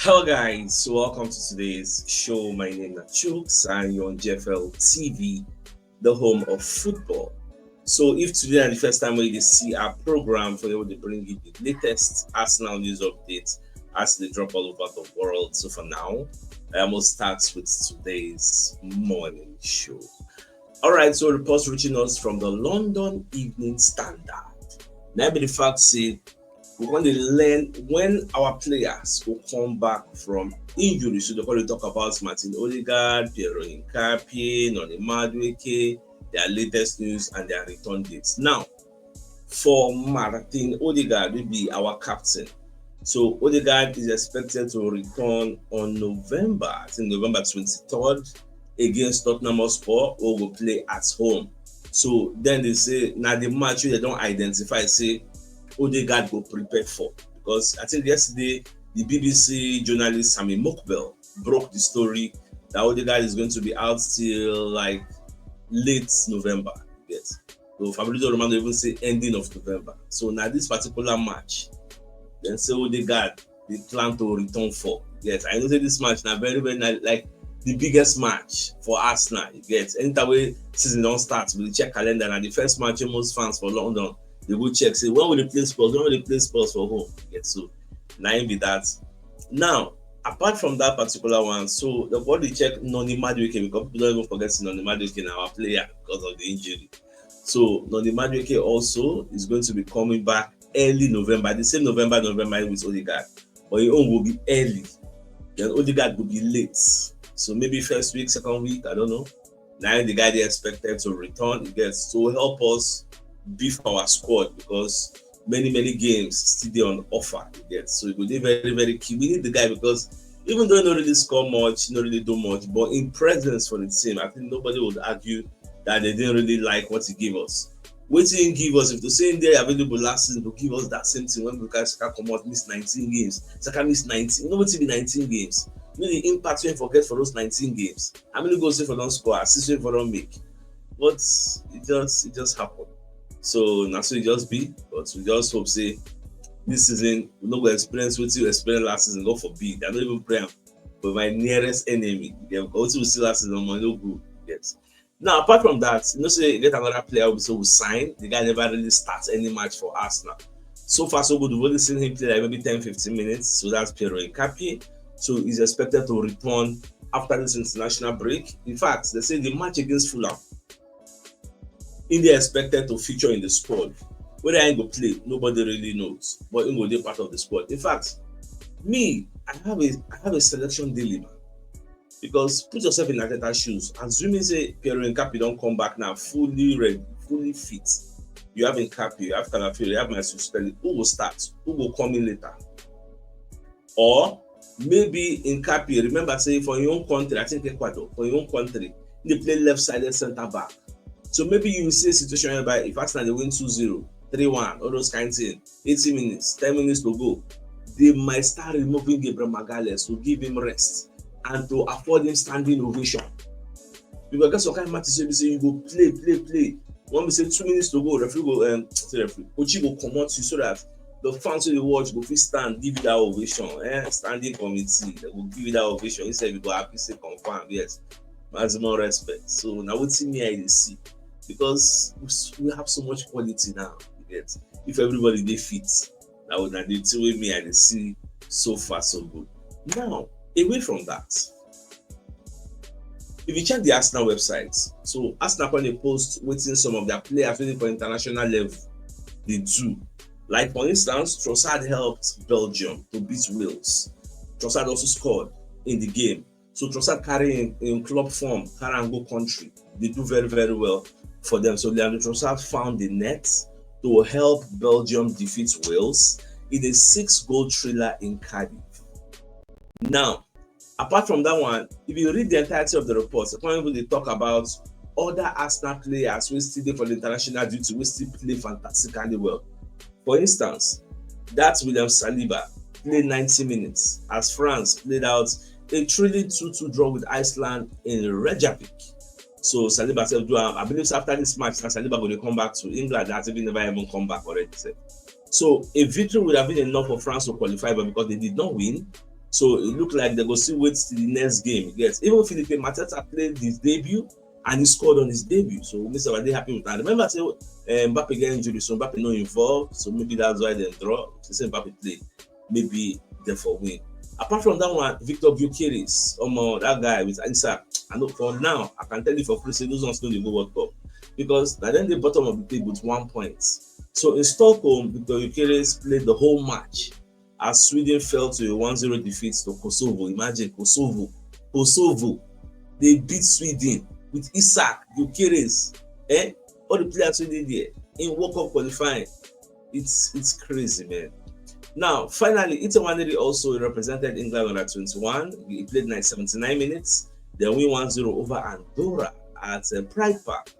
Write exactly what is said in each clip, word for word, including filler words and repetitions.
Hello guys, welcome to today's show. My name is Chuks and you're on G F L T V, the home of football. So if today is the first time we see our program, for you to bring you the latest Arsenal news updates as they drop all over the world. So for now, I must start with today's morning show. All right, so reports reaching us from the London Evening Standard. Now be the fact say we want to learn when our players will come back from injury. So they call to talk about Martin Odegaard, Piero Hincapié, Noni Madueke, their latest news and their return dates. Now, for Martin Odegaard, will be our captain. So Odegaard is expected to return on November, I think November twenty-third, against Tottenham Hotspur, who go play at home. So then they say now the match they don't identify say Odegaard go prepare for, because I think yesterday the B B C journalist Sami Mokbel broke the story that Odegaard is going to be out till like late November. Yes. So Fabrizio Romano even say ending of November. So now this particular match, then say Odegaard they plan to return for. Yes, I know say this match now very very nice, like the biggest match for Arsenal. You get anytime wey season don't start, we check calendar and the first match most fans for London they go check say when will they play Spurs, when will they play Spurs for home. Yes, so now be that. Now, apart from that particular one, so the body check Noni Madueke, because people don't even forget Noni Madueke in our player because of the injury. So Noni Madueke also is going to be coming back early November, the same November, November with Odegaard. But your own will be early. Then Odegaard will be late. So maybe first week, second week, I don't know. Now the guy they expected to return, he gets to help us beef our squad because many many games still dey on offer. You get, so it will be very very key. We need the guy because even though he no really score much, he no really do much, but in presence for the team, I think nobody would argue that they didn't really like what he gave us. Wetin he give us, if to say they available last season to give us that same thing when Bukayo Saka come out miss nineteen games, Saka miss nineteen, you know wetin be nineteen games? You know the impact wey he forget for those nineteen games. How many goals he for don score? Assist wey he for don make? But it just it just happened. So na so it just be. But we just hope say this season we no go experience wetin we experience last season. God forbid. I no even pray am. But my nearest enemy, yeah, because wetin we see last season, omo, no good. Yes. Now, apart from that, you know say e get another player we say we sign. The guy never really start any match for Arsenal. So far so good. We've only seen him play like maybe ten, fifteen minutes. So that's Piero Hincapié. So he's expected to return after this international break. In fact, they say the match against Fulham, he dey expected to feature in the squad. Whether he go play, nobody really knows. But he go be part of the squad. In fact, me, I have a I have a selection dilemma. Because put yourself in Arteta shoes. Assuming say Piero Hincapié don't come back now, fully ready, fully fit. You have Hincapié, you have Calafiori, you have Matheus Cunha. Who will start? Who will come in later? Or maybe Hincapié, remember say for your own country, I think Ecuador, for your own country, they play left-sided centre back. So maybe you see a situation whereby if Arsenal they win two zero, three one, all those kind of things, eighty minutes, ten minutes to go, they might start removing Gabriel Magalhaes to give him rest and to afford him standing ovation. Because guess what kind of match is say you go play, play, play. When we say two minutes to go, referee go um say referee, coach go comot you so that the fans wey dey watch go fit stand, give you that ovation. Eh, standing committee, they go give you that ovation. You say you go happy, say confirm, yes. Maximum respect. So now wetin me I dey see, because we s- we have so much quality now. You get, if everybody dey fit, that would na the thing wey me I dey see so far so good. Now, away from that, if you check the Arsenal website, so Arsenal when they post wetin some of their players waiting for international level they do. Like for instance, Trossard helped Belgium to beat Wales. Trossard also scored in the game. So Trossard carry in, in club form, carry and go country. They do very very well for them. So Leandro Trossard found the net to help Belgium defeat Wales in a six-goal thriller in Cardiff. Now, apart from that one, if you read the entirety of the report, the point wey they talk about other Arsenal players wey still dey for the international duty, wey still play fantastically well. For instance, that William Saliba played ninety minutes as France played out a thrilling two two draw with Iceland in Reykjavik. So Saliba said, do am. I believe after this match, now Saliba go dey come back to England. That even never even come back already. Sef. So a victory would have been enough for France to qualify, but because they did not win, So it look like they go still wait till the next game. Yes, even Felipe Mateta played his debut and he scored on his debut. So Mister Wade happy with that. Remember, say um, Mbappe get injury, so Mbappe not involved. So maybe that's why they draw. They say Mbappe play, maybe they for win. Apart from that one, Victor Gyökeres, um, that guy with Ansa. I know for now, I can tell you for free, say those ones don't go World Cup because now then the bottom of the table with one point. So in Stockholm, Victor Gyökeres played the whole match as Sweden fell to a one zero defeat to Kosovo. Imagine Kosovo. Kosovo. They beat Sweden with Isak, Gyökeres, eh? All the players who did there in World Cup qualifying. It's it's crazy, man. Now, finally, Ito Nwaneri also represented England under twenty-one. He played like seventy-nine minutes. They win one zero over Andorra at uh, Pride Park.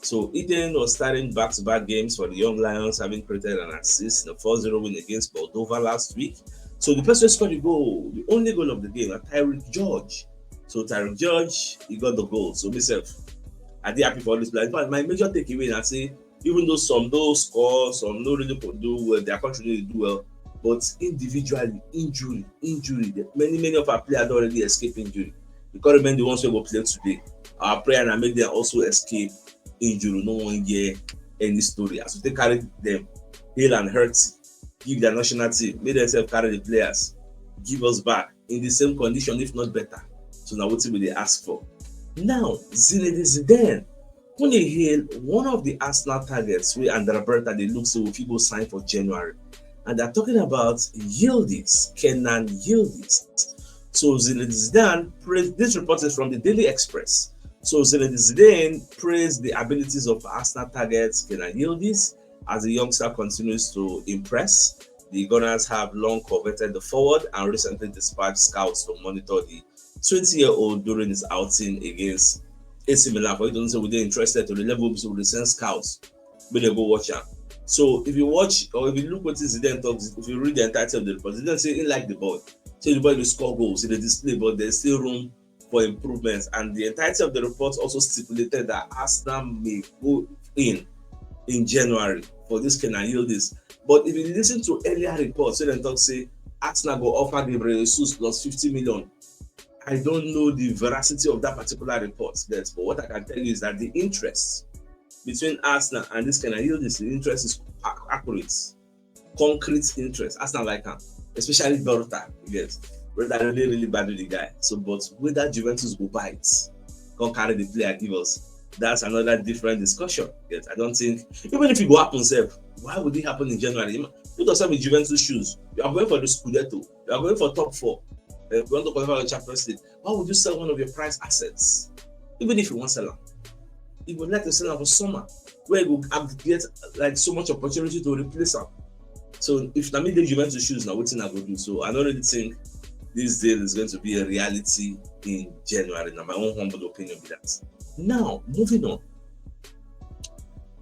So Eden was starting back-to-back games for the Young Lions, having created an assist in a four zero win against Moldova last week. So the person scored the goal, the only goal of the game, uh, Tyreek George. So Tyreek George, he got the goal. So myself, I did happy for all this player. In fact, my major takeaway, I say, even though some don't score, some don't really do well, their country really do well. But individually, injury, injury, many, many of our players already escape injury. You can't remember the ones who go play today. Our prayer and make them also escape injury. No one hear any story. As we take carry them, heal and hurt, give their national team, make themselves carry the players, give us back in the same condition, if not better. So now what will they ask for? Now, Zinedine Zidane, Kuni Hill, one of the Arsenal targets, we and Roberta, they look so if you go sign for January. And they're talking about Yildiz, Kenan Yildiz. So Zinedine Zidane, this report is from the Daily Express. So Zinedine Zidane praised the abilities of Arsenal targets Kenan Yildiz as the youngster continues to impress. The Gunners have long coveted the forward and recently dispatched scouts to monitor the twenty-year-old during his outing against A C Milan. For you to say we dey interested to the level we send scouts, but they go watch him. So if you watch or if you look what Zidane talks, if you read the entirety of the report, Zidane say he like the ball. So the ball will score goals, he display, but there's still room for improvement. And the entirety of the report also stipulated that Arsenal may go in in January for this Kenan Yildiz. But if you listen to earlier reports, so they talk say Arsenal go offer Gabriel Jesus plus fifty million. I don't know the veracity of that particular report, but what I can tell you is that the interest between Arsenal and this Kenan Yildiz, the interest is accurate, concrete interest. Arsenal like him, especially Berta. Yes, Berta really, really bad with the guy. So, but whether Juventus go buy it, come carry the player give us, that's another different discussion. Yes, I don't think, even if it go happen, self, why would it happen in January? Put yourself in Juventus shoes. You are going for the Scudetto. You are going for top four. Uh, you want to qualify for the Champions League. Why would you sell one of your prize assets? Even if you want to sell them, you would like to sell them for summer where you will get like so much opportunity to replace them. So if Namide Juventus shoes now, what thing I go do? So I don't really think this deal is going to be a reality in January. Now, my own humble opinion be that. Now, moving on.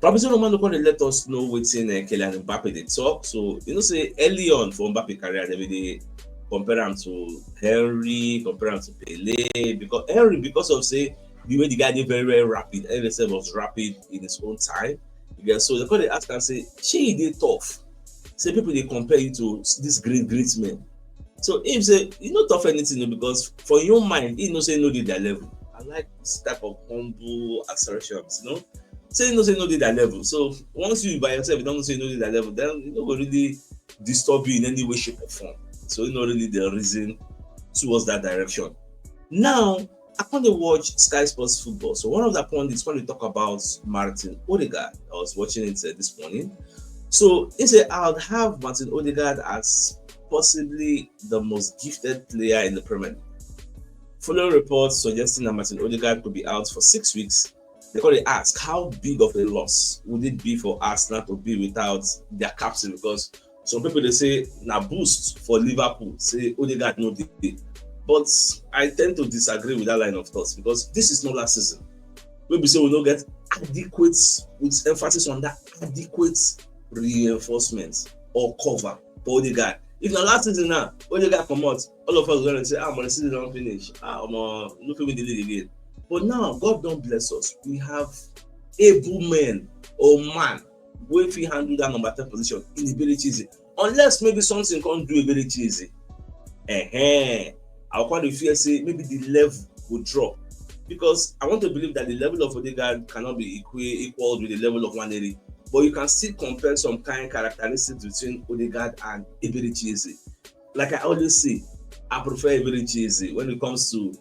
Fabrizio Romano come let us know wetin uh, Kylian Mbappe dey talk. So you know say early on for Mbappe career, they dey compare him to Henry, compare him to Pele, because Henry, because of say the way the guy did very, very rapid, Henry himself was rapid in his own time. Yeah, so they come dey ask and say, she dey tough. Say people they compare you to this great, great man. So him say, you no tough anything because for your mind, he no say no dey their level. I like this type of humble assertions, you know. Say no say no dey their level. So once you by yourself, you don't say no dey their level, then you know go really disturb you in any way, shape, or form. So you know really the reason towards that direction. Now, I come dey watch Sky Sports Football. So one of the pundits come dey talk about Martin Odegaard. I was watching it uh, this morning. So he said, I would have Martin Odegaard as possibly the most gifted player in the Premier League. Following reports suggesting that Martin Odegaard could be out for six weeks, they come dey ask, how big of a loss would it be for Arsenal to be without their captain? Because some people they say na boost for Liverpool, say Odegaard no dey. But I tend to disagree with that line of thoughts because this is not last season. Maybe say we no get adequate, with emphasis on that adequate reinforcement or cover for Odegaard. If na last season now, Odegaard comot, all of us gonna say, ah, my season don't finish. Ah, um, no fit win the league again. But now, God don't bless us. We have able men or man wey fit handle that number ten position in a very easy. Unless maybe something come do a very easy. Eh, I come dey fear say maybe the level go drop, because I want to believe that the level of Odegaard cannot be equi- equal with the level of Nwaneri, but you can still compare some kind characteristics between Odegaard and Eberechi Eze. Like I always say, I prefer Eberechi Eze when it comes to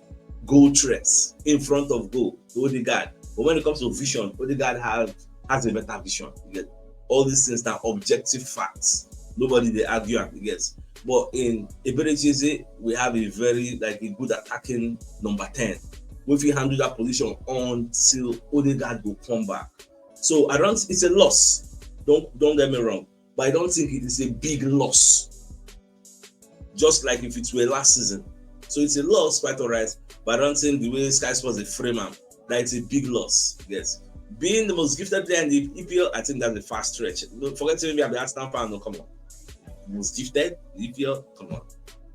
goal threats in front of goal to Odegaard. But when it comes to vision, Odegaard have has a better vision. You get all these things that objective facts. Nobody dey argue am, you get. But in Eberechi Eze, we have a very, like, a good attacking number ten. We fit handle that position until Odegaard go come back. So I don't, it's a loss. Don't don't get me wrong, but I don't think it is a big loss. Just like if it were last season, so it's a loss, quite all right. But I don't think the way Sky Sports dey frame am, that it's a big loss. Yes, being the most gifted player in the E P L, I think that's a far stretch. No, forget maybe I'm the Arsenal fan. No, come on, most gifted in the E P L. Come on,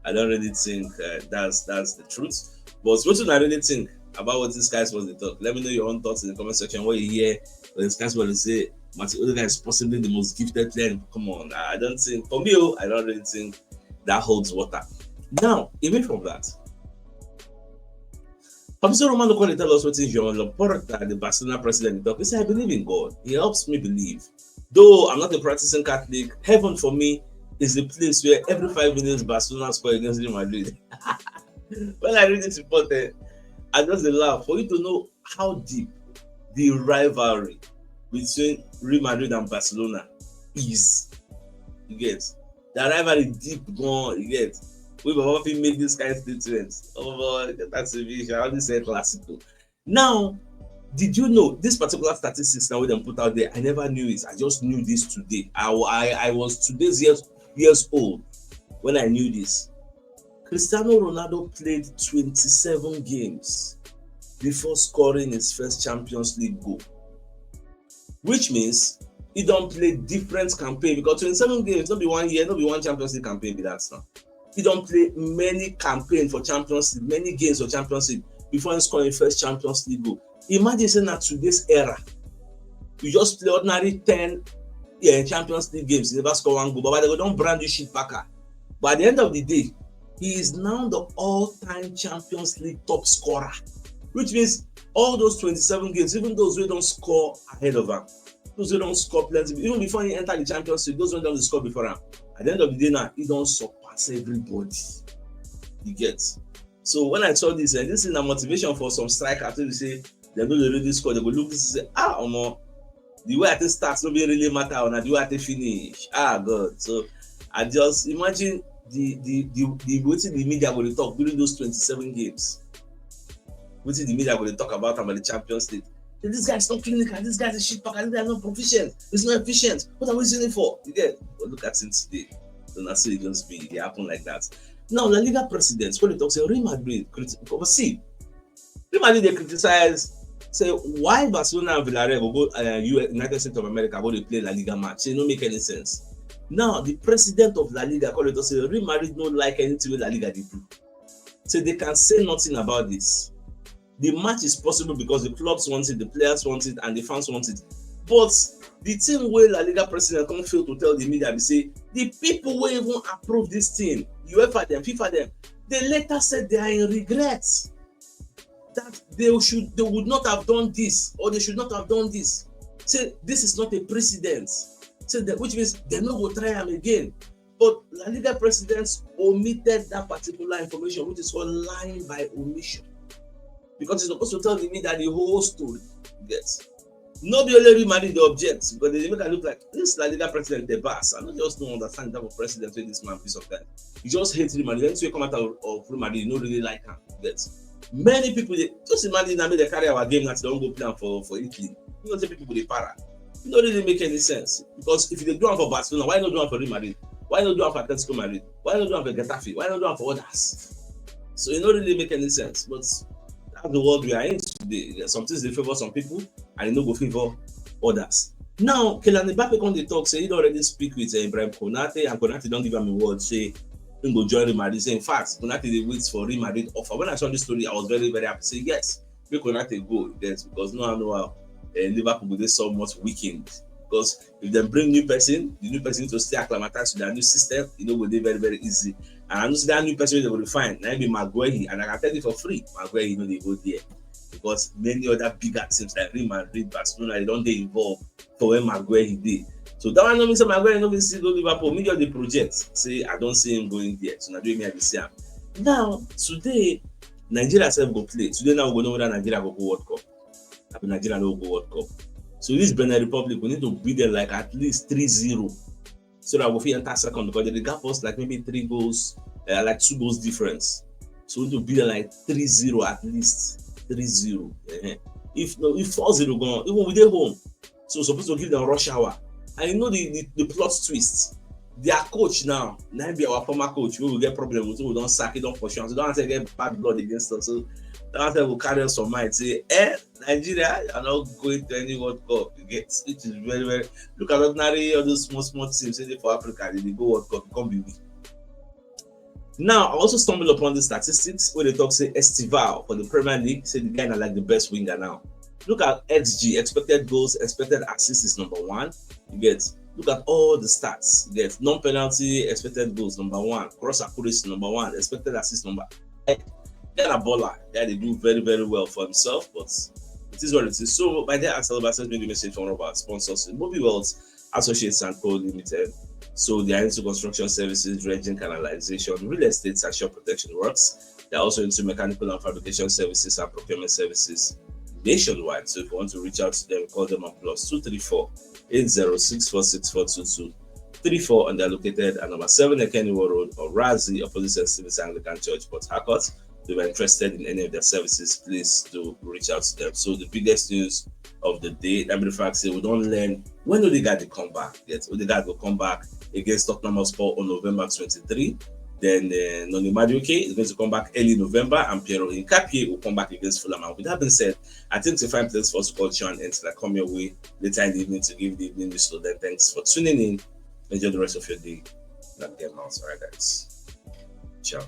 I don't really think uh, that's that's the truth. But what do I really think about what this Sky Sports dey talk? Let me know your own thoughts in the comment section. What you hear when Sky Sports dey say Martin Odegaard is possibly the most gifted player. Come on, I don't think, for me, oh, I don't really think that holds water. Now, away from that, Fabrizio Romano come dey tell us wetin Joan Laporta, the Barcelona president, dey talk. He say, "I believe in God. He helps me believe. Though I'm not a practicing Catholic, heaven for me is the place where every five minutes Barcelona score against Real Madrid." When I read this report, eh, I just dey laugh. For you to know how deep the rivalry between Real Madrid and Barcelona is, you get, the rivalry deep gan, you get. Wey Baba fit make this kind statement. Oh boy, that's a vision. How this El Clasico. Now, did you know this particular statistics now wey dem put out there? I never knew it. I just knew this today. I, I, I was today's years years old when I knew this. Cristiano Ronaldo played twenty-seven games before scoring his first Champions League goal, which means he don play different campaign, because twenty-seven games, no be one year, no be one Champions League campaign be that now. He don play many campaign for Champions League, many games for Champions League before he score his first Champions League goal. Imagine say na today's era, you just play ordinary ten uh, Champions League games, you never score one goal, but they go don brand you shit packer. But at the end of the day, he is now the all-time Champions League top scorer, which means all those twenty-seven games, even those wey don score ahead of am, those wey don score plenty, even before he enter the Champions League, those wey don dey score before am, at the end of the day now, he don surpass everybody. You get? So when I saw this, and this is a motivation for some striker to say, dem no dey really score, dem go look this say, "Ah, omo, the way I take start no be really matter, or na the way I take finish. Ah, God." So I just imagine the the the, the wetin the media go dey talk during those twenty-seven games. Wetin the media go dey talk about am at the Champions League. Say, "This guy is not clinical, this guy is a shit packer, this guy is not proficient, he's not efficient. What are we using it for?" You get? But look at him today. So na so e just be. E dey happen like that. Now, La Liga president, when they talk say Real Madrid, criti- but see, Real Madrid dey criticize say why Barcelona and Villarreal go go uh, U S, United States of America go dey play La Liga match. Say e no make any sense. Now the president of La Liga come dey talk say Real Madrid no like anything wey La Liga dey do. Say they can say nothing about this. The match is possible because the clubs want it, the players want it, and the fans want it. But the thing wey La Liga president come fail to tell the media be say the people wey even approve this thing, UEFA dem, FIFA dem, they later said they are in regret, that they should, they would not have done this, or they should not have done this. Say this is not a precedent. Say that, which means dem no go try am again. But La Liga president omitted that particular information, which is called lying by omission, because he's supposed to tell the media the whole story. Yes. No be only Real Madrid dey object, because they make am look like this La Liga president dey bias. I no just no understand the type of president wey this man be sometimes. He just hates Real Madrid. Anything wey come out of, of Real Madrid, you no really like am. Yes. Many people dey just imagine na make dem carry our game now, dem don go play am for for Italy. You know say people go dey para. E no really make any sense, because if you dey do am for Barcelona, why not do am for Real Madrid? Why not do am for Atletico Madrid? Why not do am for Getafe? Why not do am for others? So e no really make any sense. But that's the world we are in today. There are some things dey favour some people and e no go favour others. Now, Kylian Mbappe come dey talk say he don already speak with uh, Ibrahim Konate, and Konate don give am a word say he go join Real Madrid. Say, in fact, Konate dey wait for Real Madrid offer. When I saw this story, I was very, very happy. Say yes, make Konate go, you get, because no how, no how uh, Liverpool go dey so much weakened. Because if dem bring new person, the new person need to stay acclimatized to their new system, e no go dey very, very easy. And I know say that new person wey dem go find na im be Maguire, and I can tell you for free, Maguire no dey go there, because many other bigger teams like Real Madrid, Barcelona, they don dey involved for where Maguire dey. So that one no mean say Maguire no fit still go Liverpool. Me just dey project say I don see him going there. So na the way me I dey see am. Now today, Nigeria sef go play. Today now we go know whether Nigeria go go World Cup. Abi Nigeria no go go World Cup. So this Benin Republic, we need to beat them like at least three zero. So that we fit enter second, because they dey gap us like maybe three goals, uh, like two goals difference. So we need to beat them like three zero at least. Three zero. Eh-heh. If no, if four zero gone, even we dey home. So we suppose to give them rush hour. And you know the, the, the plot twist. Their coach now, na him be our former coach, wey we get problem with, wey we don sack, he don pursue am. So that one sef get bad blood against us. So that one sef go carry us for mind. Say, eh, Nigeria, you are not going to any World Cup. You get, which is very, very, look at ordinary, all those small, small teams wey dey for Africa, they dey go World Cup, come be we. Now, I also stumble upon the statistics where they talk say Estival for the Premier League, say the guy na like the best winger now. Look at X G, expected goals, expected assists is number one. You get, look at all the stats. You get, non-penalty expected goals number one, cross accuracy number one, expected assist number. Eh, guy na baller. Guy dey do very, very well for himself, but it is what it is. So by that, Axel Bassett made a message from one of our sponsors, Mobi World Associates and Co Limited. So they are into construction services, dredging, canalization, real estate, and shore protection works. They are also into mechanical and fabrication services and procurement services nationwide. So if you want to reach out to them, call them on plus two three four, eight zero six four six four two two three four, and they're located at number seven Ekeniwo Road, Orazi, opposite Saint Stephen's Anglican Church, Port Harcourt. If you're interested in any of their services, please do reach out to them. So the biggest news of the day, I mean, the fact say we don learn when Odegaard dey come back. Yes, Odegaard go come back against Tottenham Hotspur on November twenty-three. Then uh, Noni Madueke is going to come back early November, and Piero Hincapié will come back against Fulham. And with that being said, I think it's a fine place for us to call the show and end till I come your way later in the evening to give the evening news. So then, thanks for tuning in. Enjoy the rest of your day. Not get mouse. All right, guys. Ciao.